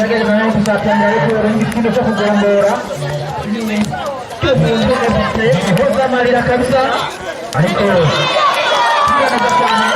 Aragerageza nawe gusatira, ariko yarenga ikindo cyo kugombora hoza amarira kabisa, ariko neza cyane.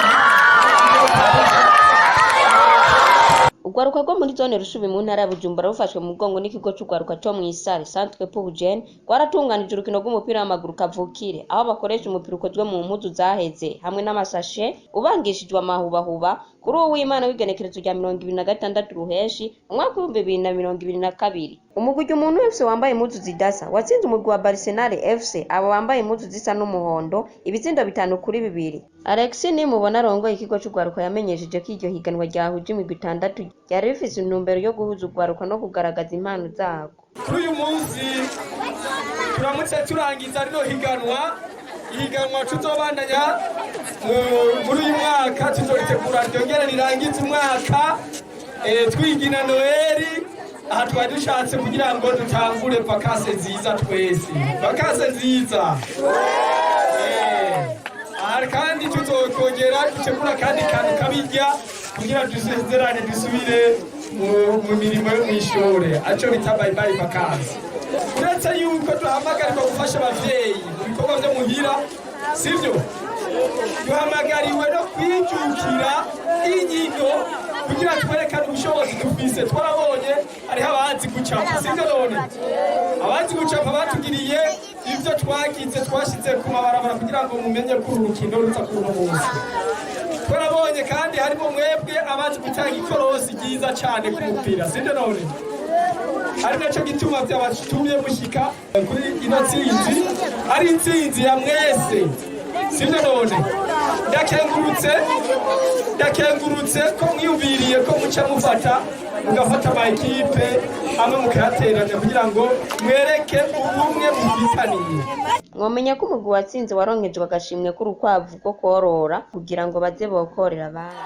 Urwaruka rwo muri zone Rushubi mu ntara ya Bujumbura, rufashwe mu mugongo n'ikigo c'urwaruka co mw'Isare, Centre pour Jeunes, rwaratunganije urukino rw'umupira w'amaguru kavukire, aho bakoresha umupira ukozwe mu mpuzu zaheze hamwe n'amasashe ubangishijwe amahubahuba, kuri uwo w'Imana w'igenekerezo rya 26 Ruheshi umwaka w'2022. Umugwi umuntu wese wambaye impuzu zidasa watsinze umugwi wa Barcelona FC, abo bambaye impuzu zisa n'umuhondo, ibitsindo 5-2. Alexis Nimubona arongoye ikigo c'urwaruka yamenyesheje ko iryo higanwa ryahuje imigwi itandatu ryari rifise intumbero yo guhuza urwaruka no kugaragaza impano zarwo. Kuri uyu munsi turamutse turangiza rino higanwa, ihiganwa tuzobandanya muri uyu mwaka, tuzoritegura ryongere rirangize umwaka, twigina Noheli. Aha twari dushatse kugira ngo dutangure vacances nziza twese, vacances nziza. Aha kandi tuzokongera dutegura kandi kantu kabirya kugira dusezerane, dusubire mu mirimo yo mw'ishure, aco bita bye bye vacances. Uretse yuko duhamagarirwa gufasha abavyeyi mu bikorwa vyo muhira, sivyo? Duhamagariwe no kwijukira inkino kugira twerekane ubushobozi dufise. Twarabonye hariho abazi gucapa, sivyo? None abazi gucapa batugiriye ivyo twagize, twashize ku mabarabara kugira ngo mumenye ko uru rukino ruza kuri uno munsi. Twarabonye kandi harimo mwebwe abazi gutanga ikorosi ryiza cane ku mupira, sivyo? None ari nacyo gituma byabatumye mushika kuri ino ntsinzi, ari intsinzi ya mwese, sibyo? None ndakengurutse, ndakengurutse ko mwiyumviriye ko muca mufata, mugafata ama équipes amwe mukayateranya kugira ngo mwereke ubumwe mufitaniye. Mwomenya ko umugwi watsinze waronkejwe agashimwe k'urukwavu rwo korora kugira ngo baze bokorera abandi.